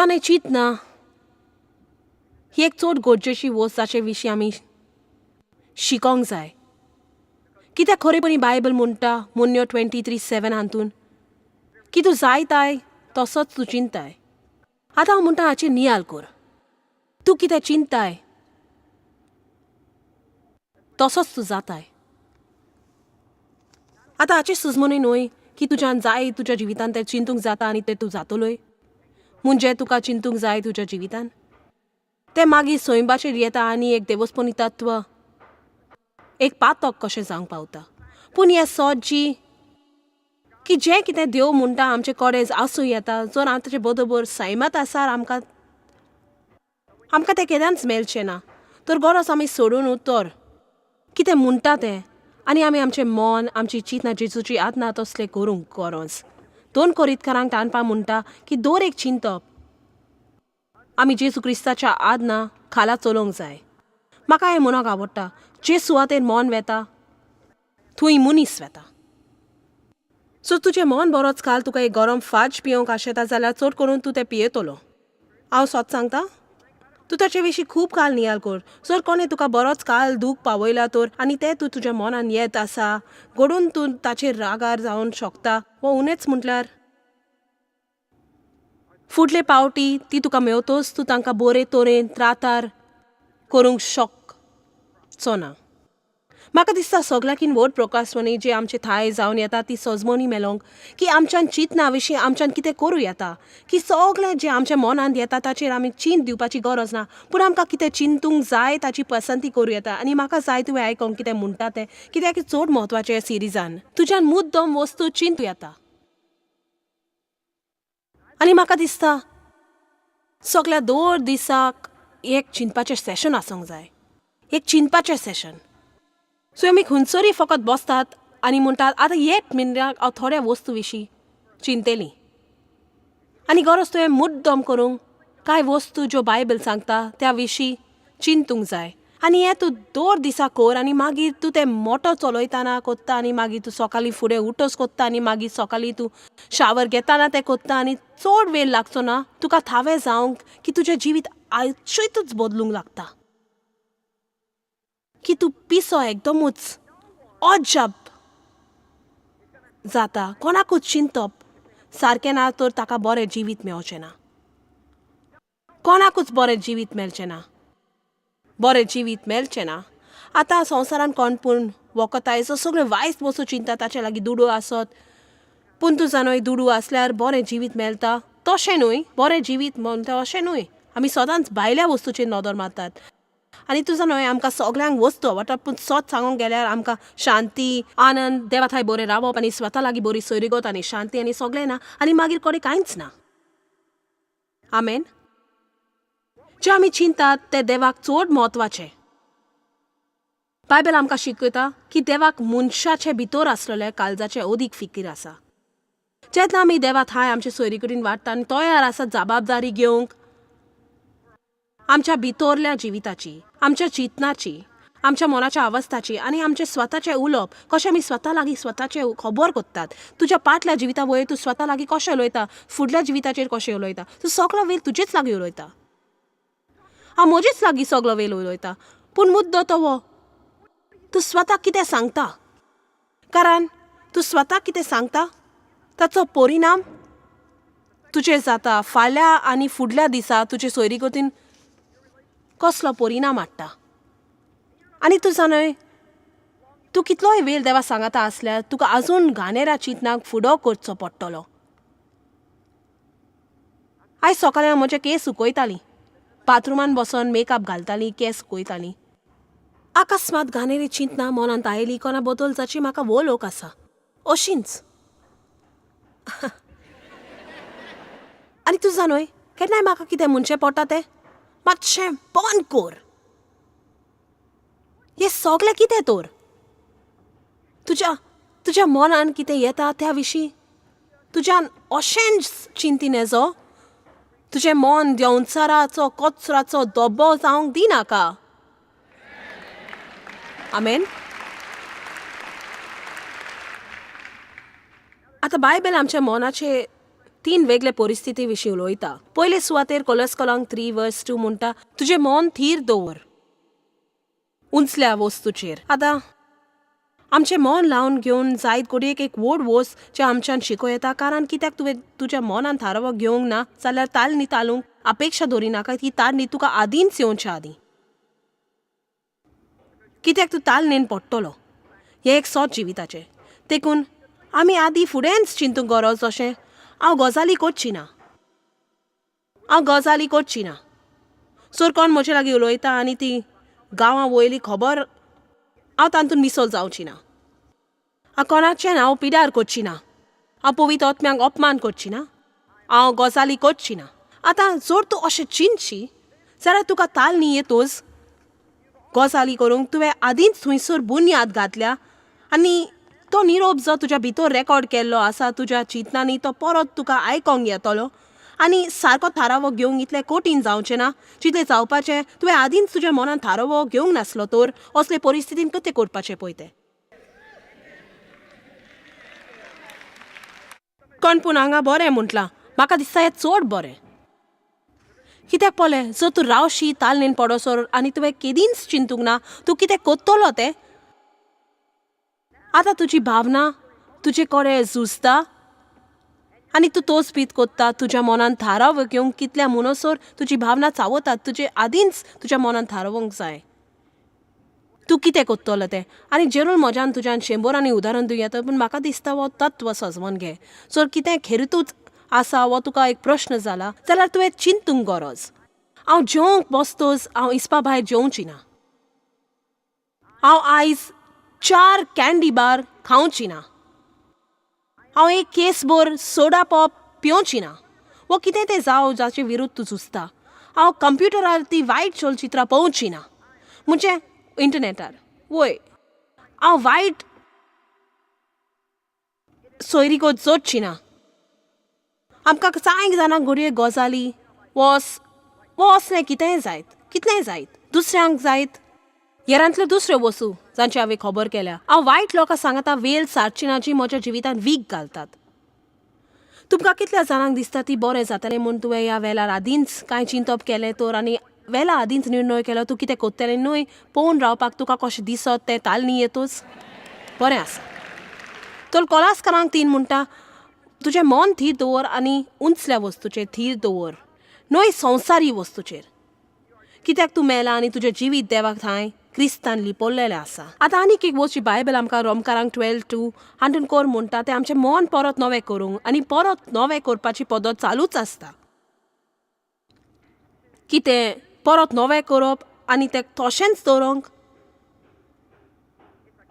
जाणें चिंतना ही एक चड गरजेची वस्त जाचे विशीं आमी शिकोंक जाय. कित्याक खरेपणी बायबल म्हणटा मुन्यो 23:7 हातून की तूं जायताय तसोच तूं चिंताय. आतां हांव म्हणटा हाचेर नियाल कर. तूं कितें चिंताय तसोच तूं जाताय. आतां हाचेर सुजमनी न्हय की तुज्यान जाय तुज्या जिवितान तें चिंतूंक जाता आनी तें तूं जातलोय म्हणजे तुका चिंतूंक जाय तुज्या जिवितान तें मागीर सैंबाचेर येता आनी एक देवस्पनी तत्व एक पातक कशें जावंक पावता. पूण हें सत जी की जें कितें देव म्हणटा आमचे कडेन आसूं येता जर हांव ताचे बरोबर सैमात आसार आमकां आमकां तें केन्नाच मेळचें ना तर गरज आमी सोडून उतर कितें म्हणटा तें आनी आमी आमचें मन आमची चिंतना जेजूची आतना तसलें करूंक गरज. 2 कोरिंतकारांक ताणपा म्हणटा की दर एक चिंतप आमी जेजू क्रिस्ताच्या आदना खाला चलोवंक जाय. म्हाका हें म्हणूंक आवडटा, जे सुवातेर मन वेता थंय मनीस वेता. सो तुजें मन बरोच काल तुका एक गरम फाज पिवंक आशेता जाल्यार चड करून तूं तें पियेतलो. हांव सत सांगता, तूं ताचे विशीं खूब काल नियाल कर. जर कोणें तुका बरोच काल दूख पावयला तर आनी तें तूं तुज्या मनान येत आसा घडून तूं ताचेर रागार जावंक शकता वो उणेच म्हटल्यार फुडले पावटी ती तुका मेवतोच तूं तांकां बरे तरेन त्रातार करूंक शकचो ना. म्हाका दिसता सगळ्याकीन व्हड प्रकाशमणी जे आमचे थाय जावन येता ती सजमणी मेलोंक की आमच्यान चिंतना विशीं आमच्यान कितें करूं येता की सगळें जें आमच्या मनांत येता ताचेर आमी चिंत दिवपाची गरज ना, पूण आमकां कितें चिंतूंक जाय ताची पसंती करूं येता. आनी म्हाका जाय तुवें आयकोंक कितें म्हणटा तें, कित्याक चड म्हत्वाचें सिरिजान तुज्यान मुद्दम वस्तू चिंतू येता. आनी म्हाका दिसता सगळ्या दर दिसाक एक चिंतपाचें सेशन आसूंक जाय, एक चिंतपाचें सेशन. सो आमी खंयसरूय फकत बसतात आनी म्हणटात आतां एक मिनटाक हांव थोड्या वस्तू विशीं चिंतली आनी गरज तुवें मुद्दम करूंक कांय वस्तू ज्यो बायबल सांगता त्या विशीं चिंतूंक जाय. आनी हें तूं दर दिसा कर आनी मागीर तूं तें मोटो चलयतना कोत्ता आनी मागीर तूं सकाळीं फुडें उठोस कोत्ता आनी मागीर सकाळीं तूं शावर घेताना तें कोत्ता आनी चड वेळ लागचो ना तुका थावें जावंक की तुजें जिवीत आयचूच बदलूंक लागता, की तूं पिसो एकदमूच अजाप जाता. कोणाकूच चिंतप सारकें ना तर ताका बरें जिवीत मेळचें ना, कोणाकूच बरें जिवीत मेळचें ना, बरें जिवीत मेळचें ना. आतां संवसारान कोण पूण वखदाय सो सगळें वायट वस्तू चिंता ताचे लागीं दुडू आसत, पूण तूं जाणय दुडू आसल्यार बरें जिवीत मेळटा तशें न्हय, बरें जिवीत म्हणटा अशें न्हय. आमी सदांच भायल्या वस्तूचेर नदर मारतात आनी तूं जाणय आमकां सगळ्यांक वस्तू आवडटा, पूण सत सांगूंक गेल्यार आमकां शांती आनंद देवा थंय बरें रावप आनी स्वता लागीं बरी सोयरीगत आनी शांती आनी सगळें ना आनी मागीर कोणें कांयच ना. आमेन. जें आमी चिंतात तें देवाक चड म्हत्वाचें. बायबल आमकां शिकयता की देवाक मनशाचे भितर आसलेले काळजाचे अदीक फिकीर आसा. जेन्ना आमी देवा थांय आमचे सोयरी कडेन वाडटा आनी तयार आसा जबाबदारी घेवंक आमच्या भितरल्या जिविताची, आमच्या चिंतनाची, आमच्या मनाच्या अवस्थाची आनी आमचे स्वताचें उलोवप, कशें आमी स्वता लागीं स्वताचें खबर कोत्तात. तुज्या पाटल्या जिविता वयर तूं स्वता लागीं कशें उलयता, फुडल्या जिविताचेर कशें उलयता, तूं सगळो वेळ तुजेच लागीं उलयता. हांव म्हजेच लागीं सगळो वेळ उलयता, पूण मुद्दो तो हो तूं स्वता कितें सांगता, कारण तूं स्वता कितें सांगता ताचो परिणाम तुजेर जाता. फाल्यां आनी फुडल्या दिसा तुजे सोयरीगतीन कसलो परिणाम हाडटा. आनी तूं जाणय तूं कितलोय वेळ देवा सांगाता आसल्यार तुका आजून घाणेरा चिंतनाक फुडो करचो पडटलो. आयज सकाळीं हांव म्हजे केंस सुकयतालीं, बाथरुमान बसोन मेकअप घालतालीं, केंस सुकयतालीं. अकस्मात घाणेरी चिंतना मनांत आयली कोणा बदल जाची म्हाका वोलोक आसा अशींच. आनी तूं जाणय केन्नाय म्हाका कितें म्हणचें पडटा तें मातशें बंद कर. हें सगळें कितें तर तुज्या तुज्या मनान कितें येता त्या विशीं तुज्यान अशेंच चिंतीन येजो. तुजें मन देंवचाराचो कचराचो दबो जावंक दिनाका. आमेन. आतां बायबल आमच्या मनाचे तीन वेगळे परिस्थिती विशीं उलयता. पयले सुवातेर कोलस्कॉलांक 3 वर्स 2 म्हणटा, तुजें मन थीर दवर उंचल्या वस्तूचेर. आतां आमचें मन लावन घेवन जायत घडयेक एक व्हड वस्त जें आमच्यान शिकोवं येता, कारण कित्याक तुवें तुज्या मनान थारावो घेवंक ना जाल्यार तालनी तालूंक अपेक्षा दवरिनाका की तालनी तुका आदींच येवच्या आदीं, कित्याक तूं तालनेन पडटलो. हें एक सोत जिविताचें. देखून आमी आदीं फुडेंच चिंतूंक गरज अशें हांव गजाली करची ना, हांव गजाली करची ना. सर कोण म्हजे लागीं उलयता आनी ती गांवां वयली खबर हांव तातूंत मिसळ जावची ना. हांव कोणाचें हांव पिड्यार करची ना. हांव पवित्र आत्म्यांक अपमान करची ना. हांव गजाली करची ना. आतां जर तूं अशें चिंतशी जाल्यार तुका ताल न्ही येतोच गजाली करूंक. तुवें आदींच थंयसर बुन्याद घातल्या आनी तो निरोप जो तुज्या भितर रेकॉर्ड केल्लो आसा तुज्या चिंतनांनी तो परत तुका आयकोंक येतलो आनी सारको थारावो घेवंक इतलें कठीण जावचें ना जितलें जावपाचें तुवें आदींच तुज्या मनान थारावो घेवंक नासलो तर असले परिस्थितीन कितें करपाचें पळय तें. कोण पूण हांगा बरें म्हटलां, म्हाका दिसता हें चड बरें. कित्याक पळय, जर तूं रावशी तालनेन पडोसर आनी तुवें केदींच चिंतूंक ना तूं कितें करतलो तें, आतां तुजी भावना तुजे कडेन झुजता आनी तूं तोच बीत कोत्ता. तुज्या मनान थाराव घेवंक कितल्या म्हणसर तुजी भावना चावतात. तुजे आदींच तुज्या मनान थारावंक जाय तूं कितें करतलो तें. आनी जेरूल म्हज्यान तुज्यान शंबरांनी उदाहरण दिवं येता, पूण म्हाका दिसता हो तत्व सजवन घे. जर कितें खेरीतूच आसा हो तुका एक प्रश्न जाला जाल्यार तुवें चिंतूंक गरज. हांव जेवंक बसतोच हांव इसपा भायर जेवची ना. हांव आयज 4 कॅन्डी बार खावची ना. हांव एक केसभर सोडा पॉप पिवची ना. वो कितें तें जावं जाचे विरुद्ध तूं झुजता. हांव कंप्युटरार ती वायट चलचित्रां पळोवची ना, म्हणजे इंटरनेटार. वय, हांव वायट सोयरीगत जोडची ना. आमकां कांय जाणांक घडये गजाली वस वो असलें कितेंय जायत, कितलेंय जायत, दुसऱ्यांक जायत येरांतल्यो दुसऱ्यो वस्तू जांची हांवें खबर केल्या. हांव वायट लोकां सांगता वेल सारची ना जी म्हज्या जिवितांत वीख घालतात. तुमकां कितल्या जाणांक दिसता ती बरें जातलें म्हूण तुवें ह्या वेळार आदींच कांय चिंतप केलें तर आनी वेळा आदींच निर्णय केलो तूं कितें करतलें न्हय पळोवन रावपाक तुका कशें दिसत तें तालनी येतूच बरें आसा. तर कोलासकारांक 3 म्हणटा, तुजें मन थीर दवर आनी उंचल्या वस्तूचेर थीर दवर, न्हय संवसारी वस्तूचेर. कित्याक तूं मेला आनी तुजें जिवीत देवाक थांय क्रिस्तान लिपवलेलें आसा. आतां आनीक एक वस्त जी बायबल आमकां रोमकारांक 12:2 हातून कर म्हणटा तें आमचें मन परत नवें करूंक आनी परत नवें करपाची पद्दत चालूच आसता. कितें परत नवें करप आनी तें तशेंच दवरूंक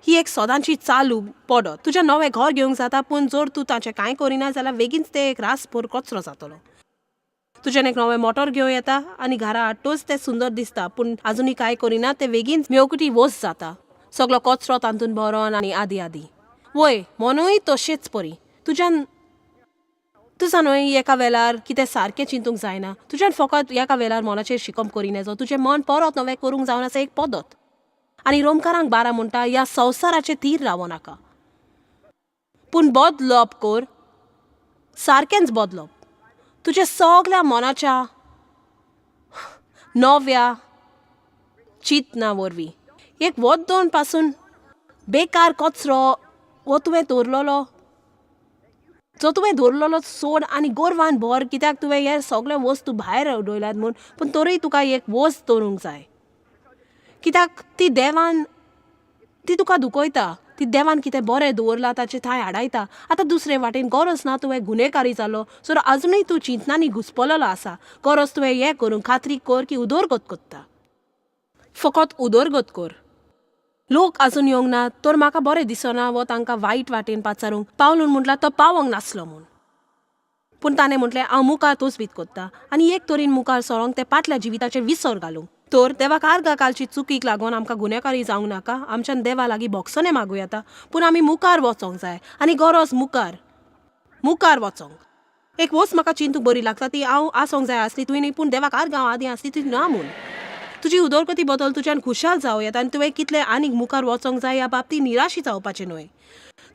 ही एक सदांची चालू पडत. तुजें नवें घर घेवंक जाता, पूण जर तूं ताचें कांय करिना जाल्यार बेगीनच तें एक रासभर कचरो जातलो. तुज्यान एक नवें मोटर घेवं येता आनी घरा हाडटूच तें सुंदर दिसता, पूण आजुनूय कांय करिना तें बेगीन मेवकुटी वस्त जाता, सगलो कचरो तातूंत भरोन आनी आदी आदी. वय, मनूय तशेंच परी. तुज्यान तुजा न्हय एका वेळार कितें सारकें चिंतूंक जायना. तुज्यान फकत एका वेळार मनाचेर शिकप करिना जो तुजें मन परत नवें करूंक जावन आसा एक पद्दत. आनी रोमकारांक 12 म्हणटा, ह्या संवसाराचेर थीर रावो नाका, पूण बदलप कर, सारकेंच बदलप तुज्या सगल्या मनाच्या नव्या चिंतना वरवीं. एक वद्दोन पासून बेकार कचरो हो तुवें दवरलेलो, जो तुवें दवरलेलो सोड आनी गोरवान भर, कित्याक तुवें हे सगळे वस्तू भायर उडयल्यात म्हूण, पूण तरूय तुका एक वस्त दवरूंक जाय, कित्याक ती देवान ती तुका दुखयता, ती देवान कितें बरें दवरलां ताचें थंय आडायता. आतां दुसरे वाटेन गरज ना तुवें गुनेकारी जालो सो आजुनूय तूं चिंतनांनी घुसपलेलो आसा. गरज तुवें हें करूंक खात्री कर की उदरगत करता, फकत उदरगत कर. लोक आजून येवंक ना तर म्हाका बरें दिसना वो तांकां वायट वाटेन पाचारूंक. पावलून म्हटल्यार तो पावोंक नासलो म्हूण, पूण ताणें म्हटलें हांव मुखार तोचबीत करता आनी एक तरेन मुखार सरोंक तें पाटल्या जिविताचेर विसर घालूंक. तर देवाक आर्गां कालची चुकीक लागून आमकां गुन्यांवकारी जावंक नाका. आमच्यान देवा लागीं भोगसणें मागूं येता, पूण आमी मुखार वचोंक जाय आनी गरज मुखार मुखार वचोंक. एक वस्त म्हाका चिंतूंक बरी लागता ती हांव आसोंक जाय आसली तुवें न्ही, पूण देवाक आर्गां हांव आदीं आसली ती ना म्हूण. तुजी उदरगती बदल तुज्यान खुशाल जावं येता आनी तुवें कितलें आनीक मुखार वचोंक जाय ह्या बाबतींत निराशी जावपाचें न्हय.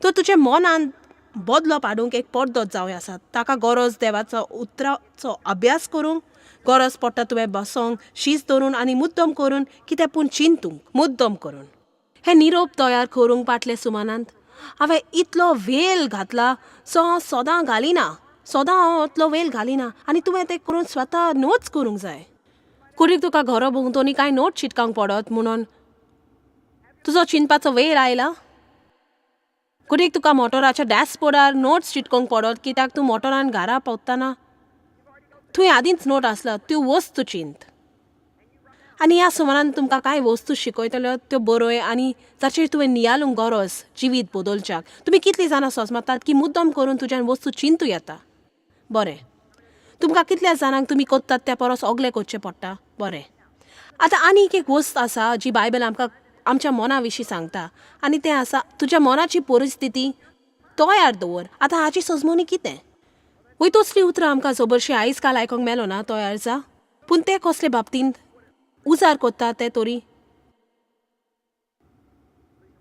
तर तुजें मनान बदलोप हाडूंक एक पद्दत जावं आसा. ताका गरज देवाचो उतराचो अभ्यास करूंक गरज पडटा, तुवें बसोंक शीस धरून आनी मुद्दम करून कितें पूण चिंतूंक मुद्दम करून. हें निरोप तयार करूंक पाटले सुमानांत हांवें इतलो वेल घातला सो हांव सदां घालिना, सदां हांव इतलो वेल घालिना आनी तुवें तें करून स्वता नोट्स करूंक जाय. कुडीक तुका घरा भोंवतणी कांय नोट चिटकावंक पडत म्हणून तुजो चिंतपाचो वेळ आयला. कुडीक तुका मोटराच्या डॅशबोर्डार नोट्स चिटकोवंक पडत कित्याक तूं मोटरान घरा पावतना थंय आदींच नोट आसला त्यो वस्तू चिंत. आनी ह्या सुमारान तुमकां कांय वस्तू शिकयतल्यो त्यो बरय आनी जाचेर तुवें नियालूंक गरज जिवीत बदलच्याक. तुमी कितलीं जाणां सोजमतात की मुद्दम करून तुज्यान वस्तू चिंतू येता? बरें, तुमकां कितल्या जाणांक तुमी कोत्तात त्या परस ओगलें करचें पडटा? बरें, आतां आनीक एक वस्त आसा जी बायबल आमकां आमच्या मना विशीं सांगता आनी तें आसा तुज्या मनाची परिस्थिती तयार दवर. आतां हाची सजमणी कितें? वय तसलीं उतरां आमकां जबरशी आयज काल आयकोंक मेलो ना तयार जा, पूण ते कसले बाबतींत उजार कोत्ता ते तरी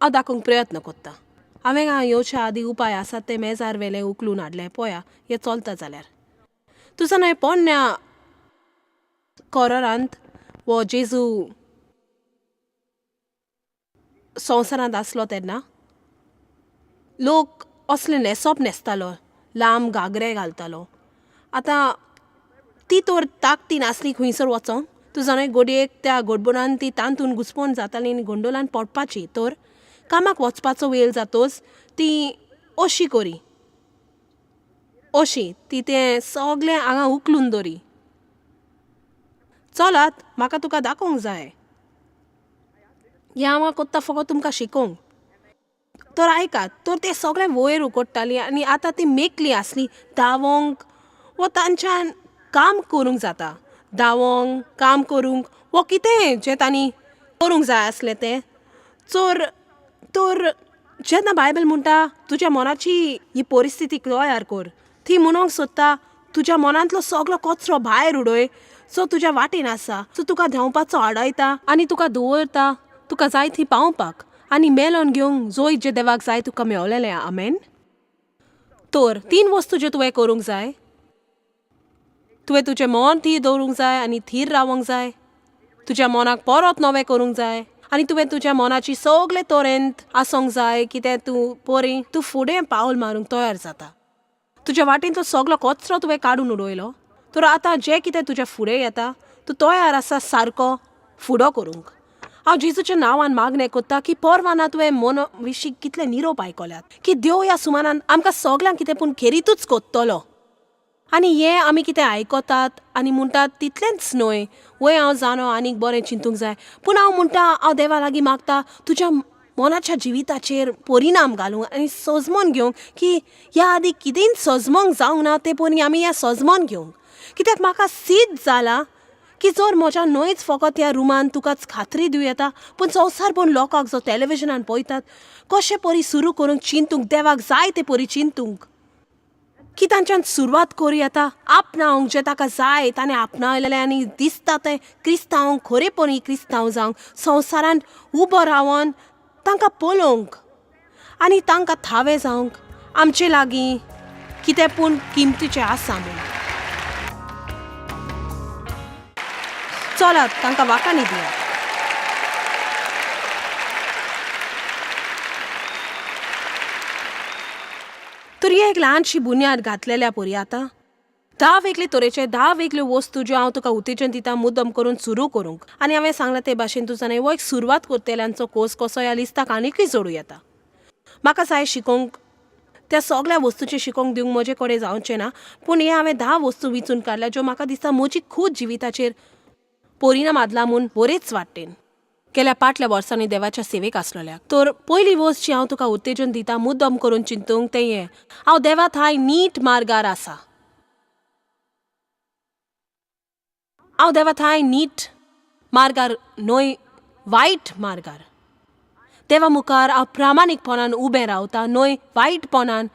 हांव दाखोवंक प्रयत्न कोत्ता. हांवें हांगा येवच्या आदीं उपाय आसात ते मेजार वेले उखलून हाडले, पळया हें चलता जाल्यार. तुजो न्हय पोन्न्या कोरारांत वो जेजू संवसारांत आसलो तेन्ना लोक असले न्हेसप न्हेसतालो, लांब घागरे घालतालो. आतां ती तर ताकदी नासली खंयसर वचोंक, तूं जाणा गोडयेक त्या गोडबोणान ती तांतून घुसपोन जाताली आनी गोंडोलान पडपाची. तर कामाक वचपाचो वेळ जातोच ती अशी करी अशी ती तें सगळें हांगा उखलून दवरी. चलात म्हाका तुका दाखोवंक जाय, हें हांव कोत्ता फकत तुमकां शिकोवंक. तर आयकात, तर ते सगळें वयर उकडटाली आनी आतां ती मेकली आसली धांवोंक वो तांच्यान काम करूंक जाता, धांवोंक काम करूंक वो कितेंय जें तांणी करूंक जाय आसलें तें. चोर तर जेन्ना बायबल म्हणटा तुज्या मनाची ही परिस्थिती तयार कर, ती म्हणूंक सोदता तुज्या मनांतलो सगलो कचरो भायर उडय सो तुज्या वाटेन आसा, सो तुका धांवपाचो आडयता आनी तुका दवरता तुका जाय थंय पावपाक आनी मेलोन घेवंक जोय जे देवाक जाय तुका मेवलेलें. आमेन. तर तीन वस्तू ज्यो तुवें करूंक जाय, तुवें तुजें मन थीर दवरूंक जाय आनी थीर रावंक जाय, तुज्या मनाक परत नवें करूंक जाय आनी तुवें तुज्या मनाची सगळे तरेंत आसूंक जाय कितें तूं परी तूं फुडें पावल मारूंक तयार जाता. तुज्या वाटेंतलो सगलो कचरो तुवें काडून उडयलो तर आतां जें कितें तुज्या फुडें येता तूं तयार आसा सारको फुडो करूंक. हांव जेजूच्या नांवान मागणें कोत्ता की परवाना तुवें मन विशीं कितले निरोप आयकल्यात की देव ह्या सुमानान आमकां सगल्यांक कितें पूण खेरीतूच कोत्तलो. आनी हें आमी कितें आयकतात आनी म्हणटात तितलेंच न्हय, वय हांव जाणो आनीक बरें चिंतूंक जाय, पूण हांव म्हणटा हांव देवा लागीं मागता तुज्या मनाच्या जिविताचेर परिणाम घालूंक आनी सजमोन घेवंक की ह्या आदीं कितेंच सजमोंक जावंक ना तें परी आमी हें सजमोन घेवंक. कित्याक म्हाका सीद जालां की जर म्हज्या न्हयच फकत ह्या रुमान तुकाच खात्री दिवं येता, पूण संवसार भर लोकांक जो टॅलिविजनान पळयतात कशें परी सुरू करूंक चिंतूंक देवाक जाय ते परी चिंतूंक की तांच्यान सुरवात करूं येता आपणावंक जें ताका जाय ताणें आपणायलेलें आनी दिसता तें क्रिस्तांव खरेपणी क्रिस्तांव जावंक संवसारांत उबो रावन तांकां पळोवंक आनी तांकां थावें जावंक आमचे लागीं कितें पूण किमतीचें आसा म्हूण. चलात तांकां वाकांनी दियात. तर ही एक ल्हानशी बुन्याद घातलेल्या परी आतां 10 वेगळे तरेचे 10 वेगळ्यो वस्तू ज्यो हांव तुका उत्तेजन दिता मुद्दम करून सुरू करूंक. आनी हांवें सांगलां ते भाशेन तूं जाणा हो एक सुरवात करतल्यांचो कोर्स कसो ह्या लिस्ताक आनीकय जोडूं येता. म्हाका जाय शिकोवंक त्या सगळ्या वस्तूचें शिकोवंक दिवंक म्हजे कडेन जावचें ना, पूण हे हांवें 10 वस्तू विंचून काडल्या ज्यो म्हाका दिसता म्हजी खूद जिविताचेर परिणाम आदला म्हूण बरेच वाटेन गेल्या पाटल्या वर्सांनी देवाच्या सेवेक आसलेल्याक. तर पयली वस्त जी हांव तुका उत्तेजन दिता मुद्दम करून चिंतूंक तें हें, हांव देवा थांय नीट मार्गार आसा. हांव देवा थांय नीट मार्गार न्हय वायट मार्गार. देवा मुखार हांव प्रामाणीकपणान उबें रावता न्हय वायटपणान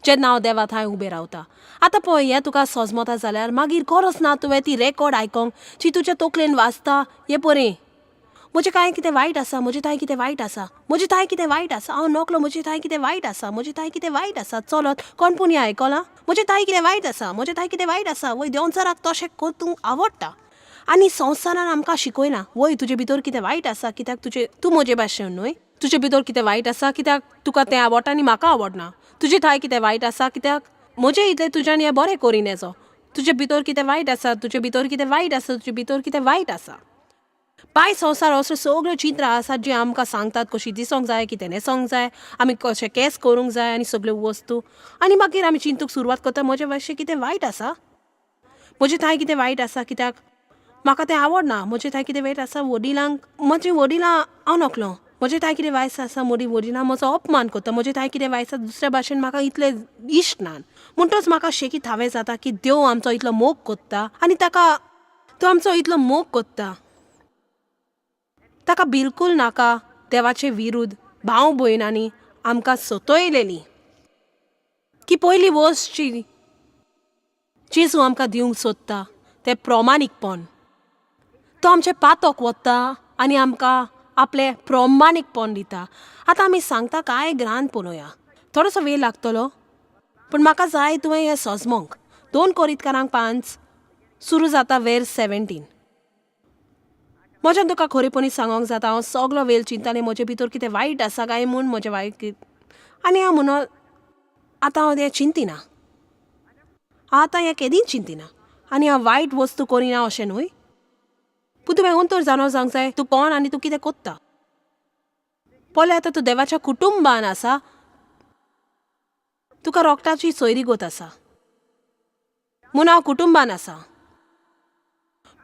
जेन्ना हांव देवा थांय उबें रावता. आतां पळय हें तुका सजमता जाल्यार मागीर गरज ना तुवें ती रेकॉर्ड आयकोंक जी तुज्या तकलेन वाजता हे परी. म्हजें कांय कितें वायट आसा, म्हजें थांय कितें वायट आसा, म्हजें थांय कितें वायट आसा, हांव नकलो, म्हजें थांय कितें वायट आसा, म्हजें थांय कितें वायट आसा. चलत कोण पूण हें आयकलां? म्हजें थांय कितें वायट आसा, म्हजें थांय कितें वायट आसा. वय देंवचाराक तशें करूंक आवडटा आनी संवसारान आमकां शिकयना. वय तुजे भितर कितें वायट आसा, कित्याक तुजे तूं म्हजे भाशेन न्हय, तुजे भितर कितें वायट आसा, कित्याक तुका तें आवडटा आनी म्हाका आवडना. तुजे थांय कितें वायट आसा, कित्याक म्हजें इतलें तुज्यान हें बरें करीन येजो. तुजे भितर कितें वायट आसा, तुजे भितर कितें वायट आसा, तुजे भितर कितें वायट आसा. बाय संवसार असल्यो सगळ्यो चित्रां आसात जी आमकां सांगतात कशी दिसोंक जाय, कितें न्हेसोंक जाय, आमी कशें केंस करूंक जाय आनी सगल्यो वस्तू. आनी मागीर आमी चिंतूंक सुरवात करता, म्हजें मातशें कितें वायट आसा, म्हजें थांय कितें वायट आसा, कित्याक म्हाका तें आवडना. म्हजें थांय कितें वायट आसा, वडिलांक म्हजी वडिलां हांव नकलो, म्हजें थांय कितें वायट आसा, म्हजी वडिलां म्हजो अपमान करता, म्हजें थांय कितें वायट आसा, दुसऱ्या भाशेन म्हाका इतलें इश्ट ना. म्हणटच म्हाका शेकी थावें जाता की देव आमचो इतलो मोग कोत्ता आनी ताका तो आमचो इतलो मोग कोत्ता, ताका बिलकूल नाका देवाचे विरुद्ध भाव भयणांनी आमकां सतयलेली की पयली वस्तची जेजू आमकां दिवंक सोदता तें प्रमाणीकपण. तो आमचें पातक वता आनी आमकां आपलें प्रमाणीकपण दिता. आतां आमी सांगता कांय ग्रांत पळोवया, थोडोसो वेळ लागतलो पूण म्हाका जाय तुवें हें सजमोंक. 2 कोरिंतकारांक 5 सुरू जाता वेर 17. म्हज्यान तुका खरेपणी सांगोंक जाता, हांव सगलो वेळ चिंतालें म्हजे भितर कितें वायट आसा काय म्हूण, म्हजें वायट आनी हांव म्हणून आतां हांव तें चिंतिना, आतां हें केदींच चिंतिना आनी हांव वायट वस्तू करिना अशें न्हय. पूण तुवें अंतर जाणो जावंक जाय तूं कोण आनी तूं कितें कोत्ता. पळय आतां तूं देवाच्या कुटुंबान आसा, तुका रोगटाची सोयरीगत आसा म्हूण हांव कुटुंबान आसा.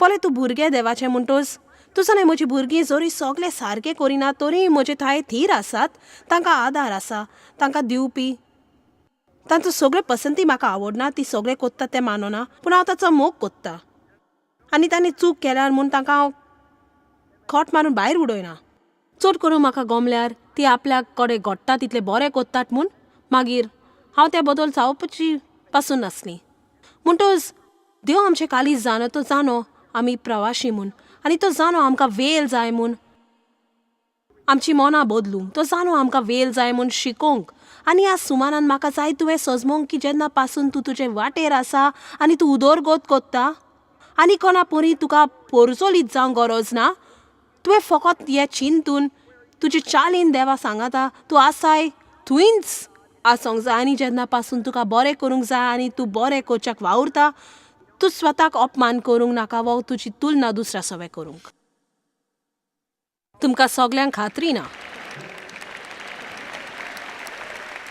पळय तूं भुरगें देवाचें म्हणटच तूं जाणां म्हजी भुरगीं जरी सगळें सारकें करिना तरी म्हजे थांय थीर आसात, तांकां आदार आसा, तांकां दिवपी, तांचो सगळ्यो पसंती म्हाका आवडना, ती सगळें कोत्ता तें मानना, पूण हांव ताचो मोग कोत्ता आनी तांणी चूक केल्यार म्हूण तांकां हांव खोट मारून भायर उडयना. चड करून म्हाका गमल्यार ती आपल्या कडेन घडटा तितलें बरें कोत्तात म्हूण मागीर हांव त्या बदल जावपाची पासून नासली. म्हणटच देव आमचें कालीज जाणो, तो जाणो आमी प्रवाशी म्हूण आनी तो जाणो आमकां वेल जाय म्हूण आमची मनां बदलूंक, तो जाणो आमकां वेल जाय म्हूण शिकोवंक. आनी ह्या सुमानान म्हाका जाय तुवें सजमोंक की जेन्ना पासून तूं तुजे वाटेर आसा आनी तूं उदरगत कोत्ता आनी कोणा परी तुका पोरजोलीत जावंक गरज ना, तुवें फकत हें चिंतून तुजे चालीन देवा सांगाता तूं आसाय थंयच आसोंक जाय. आनी जेन्ना पासून तुका बरें करूंक जाय आनी तूं बरें करच्याक वावुरता, तूं स्वताक अपमान करूंक नाका वो तुजी तुलना दुसऱ्या सवे करूंक. तुमकां सगल्यांक खात्री ना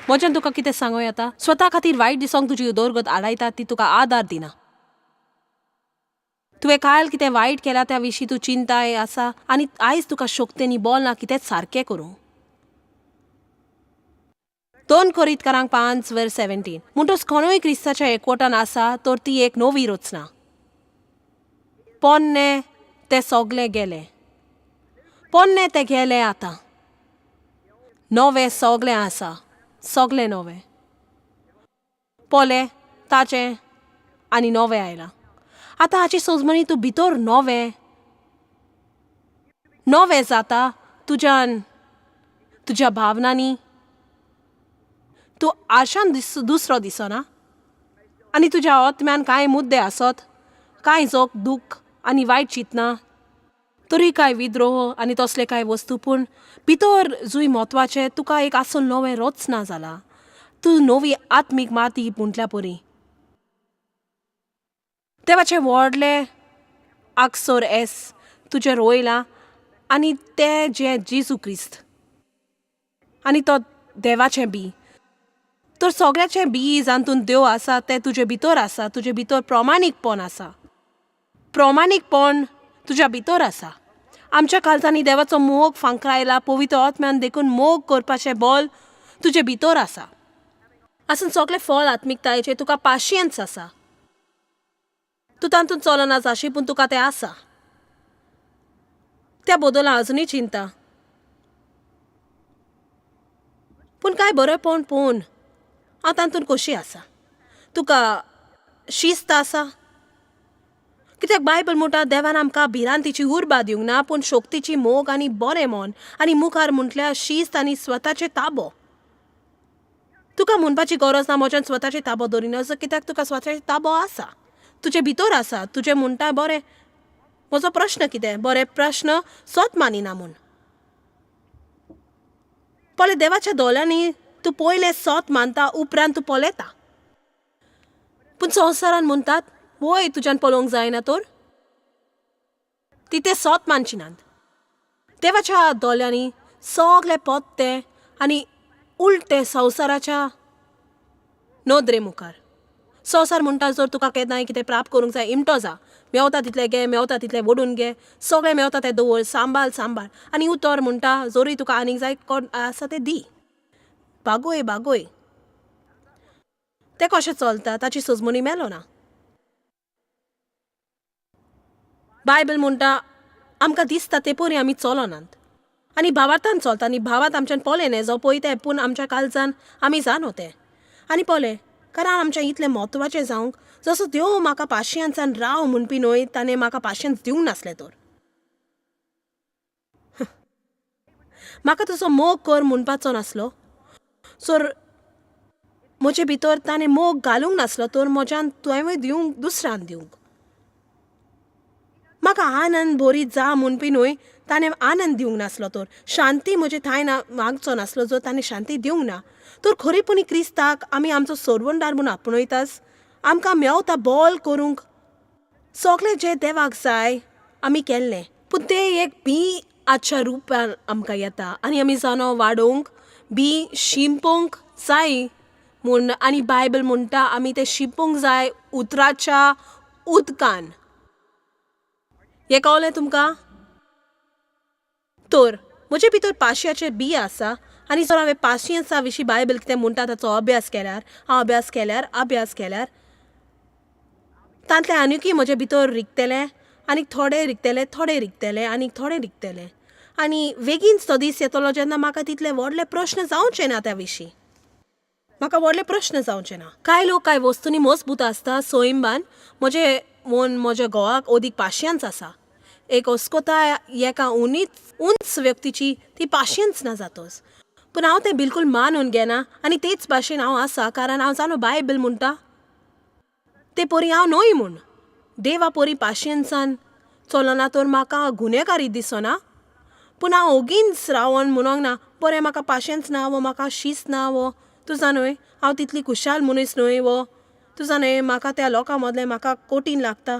म्हज्यान तुका कितें सांगूं येता, स्वता खातीर वायट दिसोंक तुजी उदरगत आडायता ती तुका आदार दिना. तुवें काल कितें वायट केलां त्या विशीं तूं चिंताय आसा आनी आयज तुका शक्तेनी बोल ना कितेंच सारकें करूं. 2 कोरिंतकारांक 5 वर 17. म्हणटच कोणूय क्रिस्ताच्या एकवटान आसा तर ती एक नवी रचना, पोन्ने तें सगलें गेलें, पोन्ने तें गेलें, आतां नवें सगलें आसा, सगलें नवें. पोले ताचें आनी नवें आयलां. आतां हाची सजमणी तूं भितर नवें नवें जाता, तुज्यान तुज्या भावनांनी तूं आरशान दुसरो दिसना आनी तुज्या आत्म्यान कांय मुद्दे आसत, कांय जोख दूख आनी वायट चिंतना, तरी कांय विद्रोह आनी तसले कांय वस्तू, पूण भितर जूय म्हत्वाचें तुका एक आसून नवें रचना जाला, तूं नवी आत्मीक माती म्हटल्या परी. देवाचें व्हडलें आक्सोर एस तुजें रोयलां आनी तें जें जेजू क्रिस्त आनी तो देवाचें बी, तर सगळ्याचें बी जातून देव आसा तें तुजे भितर आसा. तुजे भितर प्रमाणीकपण आसा, प्रमाणीकपण तुज्या भितर आसा. आमच्या काळजांनी देवाचो मोग फांकरायला पवित्र आत्म्यान, देखून मोग करपाचें बल तुजे भितर आसा. आसून सगळें फळ आत्मिकतायेचें तुका पाशियेंस आसा, तूं तातूंत चलना जाशी पूण तुका तें आसा. त्या बदला अजुनूय चिंता, पूण कांय बरेंपण पळोवन हांव तातूंत खोशी आसा. तुका शिस्त आसा, कित्याक बायबल म्हणटा देवान आमकां भिरांतीची उर्बा दिवंक ना, पूण शक्तीची, मोग आनी बरें मन, आनी मुखार म्हटल्यार शिस्त आनी स्वताचे ताबो. तुका म्हणपाची गरज ना म्हज्यान स्वताचे ताबो दवरिना, कित्याक तुका स्वताचे ताबो आसा, तुजे भितर आसा. तुजें म्हणटा बरें, म्हजो प्रश्न कितें, बरें प्रश्न स्वत मानिना म्हूण. पळय, देवाच्या दोळ्यांनी तूं पयलें स्वत मानता, उपरांत तूं पळयता. पूण संवसारान म्हणटात वय तुज्यान पळोवंक जायना तर ती ते स्वत मानची नात. देवाच्या दोळ्यांनी सगळे पोत्ते आनी उलटे संवसाराच्या नदरे मुखार. संवसार म्हणटा जर तुका केन्नाय कितें प्राप्त करूंक जाय, इमटो जा, मेवता तितलें घे, मेवता तितलें वडून घे, सगळें मेवता तें दवर, सांबाळ सांबाळ. आनी उतर म्हणटा जरूय तुका आनीक जाय, कोण आसा तें दी, बागोय बागोय. तें कशें चलता ताची सजमणी मेलो ना. बायबल म्हणटा आमकां दिसता ते परी आमी चलनात आनी भावार्थान चलता, आनी भावात आमच्यान पळय न्ही जो पळय तें, पूण आमच्या काळजान आमी जाणो तें. आनी पळय, कारण आमच्या इतलें म्हत्वाचें जावंक जसो देव म्हाका पाशियेंसान राव म्हणपी न्हय, ताणें म्हाका पाशियेंस दिवंक नासलें तर म्हाका तसो मोग कर म्हणपाचो नासलो. सो म्हजे भितर ताणें मोग घालूंक नासलो तर म्हज्यान तुवेंय दिवंक दुसऱ्यान दिवंक. म्हाका आनंद बोरी जा म्हणपी न्हय, ताणें आनंद दिवंक नासलो तर शांती म्हजे थांय ना मागचो नासलो जर ताणें शांती दिवंक ना तर. खरेपणी क्रिस्ताक आमी आमचो सोडवणदार म्हूण आपणयतास, आमकां मेवता बोल करूंक सगळें जें देवाक जाय आमी केल्लें, पूण तें एक बी आजच्या रुपान आमकां येता आनी आमी जाणो वाडोवंक बी शिंपोवंक जाय म्हूण. आनी बायबल म्हणटा आमी तें शिंपोवंक जाय उतराच्या उदकान. हें कळ्ळें तुमकां? तर म्हजे भितर पाशयाचें बी आसा आनी जर हांवें पाशियेंसा विशीं बायबल कितें म्हणटा ताचो अभ्यास केल्यार, हांव अभ्यास केल्यार अभ्यास केल्यार तांतलें आनीकय म्हजे भितर रिगतलें, आनीक थोडें रिगतलें, थोडें रिगतलें, आनीक थोडें रिगतलें, आनी बेगीनच तो दीस येतलो जेन्ना म्हाका तितले व्हडले प्रश्न जावचे ना त्या विशीं, म्हाका व्हडले प्रश्न जावचे ना. कांय लोक कांय वस्तूंनी मजबूत आसता. सैमान म्हजे मन म्हज्या घोवाक अदीक पाशियेंस आसा. एक अस्कोताय एका उनीच उंच व्यक्तीची ती पाशियेंस ना जातोच, पूण हांव तें बिलकूल मानून घेना आनी तेच भाशेन हांव आसा, कारण हांव जाणो बायबल म्हणटा ते परी हांव न्हय म्हूण. देवा परी पाशियेंसान चलना तर म्हाका गुन्हेकारी दिसना, पूण हांव ओगीच रावन म्हणोंक ना बरें म्हाका पाशियेंस ना वो म्हाका शिस्त ना वो तूं जाणय हांव तितली खुशाल मनीस न्हय वो तूं जाणय म्हाका त्या लोकां मदलें म्हाका कठीण लागता,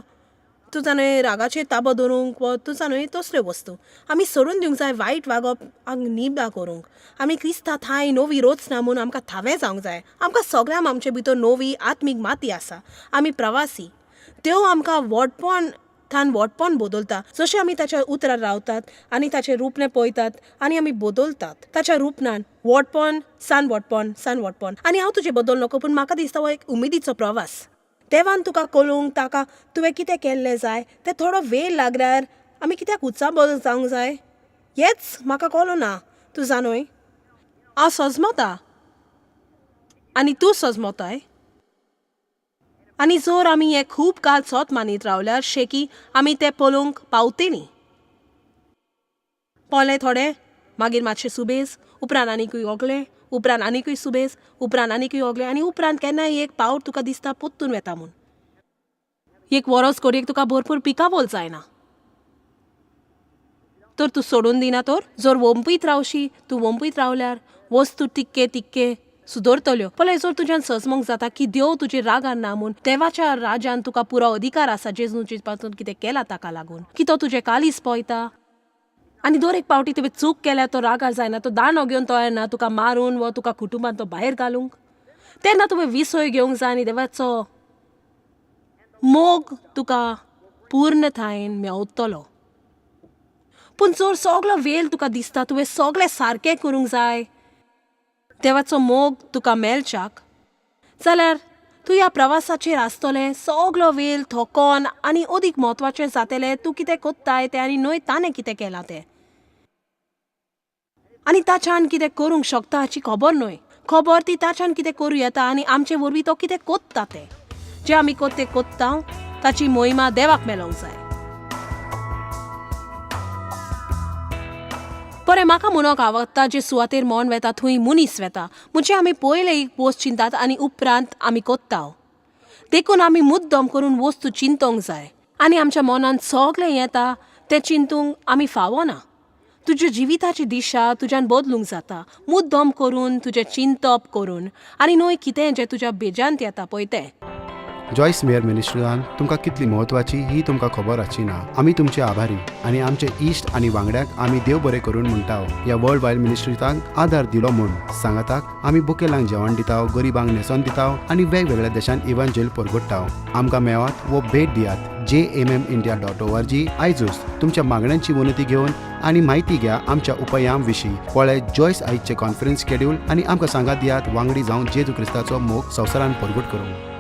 तूं जाणय रागाचेर ताबो दवरूंक वो तूं जाणय तसल्यो वस्तू आमी सोडून दिवंक जाय. वायट वागप निबदा करूंक आमी क्रिस्ता थांय नवी रचना म्हूण आमकां थावें जावंक जाय. आमकां सगळ्यांक आमचे भितर नवी आत्मीक माती आसा. आमी प्रवासी, देव आमकां व्हडपण थान व्हडपण बदलता जशें आमी ताच्या उतरार रावतात आनी ताचें रूपणें पळयतात आनी आमी बदलतात ताच्या रूपणान व्हडपण सान व्हडपण सान व्हडपण. आनी हांव तुजें बदल नको, पूण म्हाका दिसता हो एक उमेदीचो प्रवास. देवान तुका कळूंक ताका तुवें कितें केल्लें जाय तें थोडो वेळ लागल्यार आमी कित्याक उत्साह जावंक जाय हेच म्हाका कळो ना. तूं जाणय हांव सजमता आनी तूं सजमताय, आनी जर आमी हें खूब काळ सोत मानीत रावल्यार शेकी आमी तें पळोवंक पावतलीं. पळय थोडे, मागीर मातशें सुबेज, उपरांत आनीकूय ओगले, उपरांत आनीकूय सुबेज, उपरांत आनीकूय ओगले, आनी उपरांत केन्नाय एक पावट तुका दिसता पोत्तून वेता म्हूण. एक वरोस कोडयेक तुका भरपूर पिकावळ जायना तर तूं सोडून दिना तर जर वंपीत रावशी, तूं वंपीत रावल्यार वस्तू तिक्के तिक्के सुदरतल्यो. पळय जर तुज्यान सजमोंक जाता की देव तुजेर रागार ना म्हूण, देवाच्या राजान तुका पुरो अधिकार आसा जेजूचे पासून कितें केला ताका लागून की तो तुजें कालीस पळयता आनी दर एक पावटी तुवें चूक केल्यार तो रागार जायना, तो दांडो घेवन तो येना तुका मारून वो तुका कुटुंबान तो भायर घालूंक. तेन्ना तुवें विसय घेवंक जाय आनी देवाचो मोग तुका पूर्णतायेन मेवतलो. पूण जर सगलो वेळ तुका दिसता तुवें सगळें सारकें करूंक जाय देवाचो मोग तुका मेळच्याक, जाल्यार तूं ह्या प्रवासाचेर आसतलें सगलो वेळ थकोन आनी अदीक म्हत्वाचें जातलें तूं कितें कोत्ताय तें आनी न्हय ताणें कितें केलां तें, आनी ताच्यान कितें करूंक शकता हाची खबर न्हय. खबर ती ताच्यान कितें करूं येता आनी आमचे वरवीं तो कितें कोत्ता तें, जें आमी कोत्ते कोत्ता ताची मोहिमा देवाक मेलोंक जाय. बरें, म्हाका म्हणोंक आवडटा, जे सुवातेर मन वेता थंय मनीस वेता. म्हणजे आमी पयले एक वस्त चिंतात आनी उपरांत आमी कोत्ताव. देखून आमी मुद्दम करून वस्तू चिंतोंक जाय आनी आमच्या मनांत सगळें येता तें चिंतूंक आमी फावना. तुज्या जिविताची दिशा तुज्यान बदलूंक जाता, मुद्दम करून तुजें चिंतप करून आनी न्हय कितें जें तुज्या बेजांत येता पळय तें. जॉयस मेयर मिनिस्ट्रीन तुमकां कितली म्हत्वाची ही तुमकां खबर आसची ना. आमी तुमचे आभारी आनी आमचे इश्ट आनी वांगड्यांक आमी देव बरें करून म्हणटा, ह्या वर्ल्ड वायड मिनिस्ट्रीतांक आदार दिलो म्हूण. सांगाताक आमी बुकेलांक जेवण दिता, गरिबांक न्हेसोन दिता आनी वेगवेगळ्या देशांत इवांजेल परगट्टा. आमकां मेवात वो भेट दियात jmmindia.org आयजूच तुमच्या मागण्यांची विनंती घेवन आनी म्हायती घ्या आमच्या उपायां विशीं. पळय जॉयस आयजचे कॉन्फरन्स शेड्यूल आनी आमकां सांगात दियात वांगडी जावन जेजू क्रिस्ताचो मोग संवसारान परगट करूंक.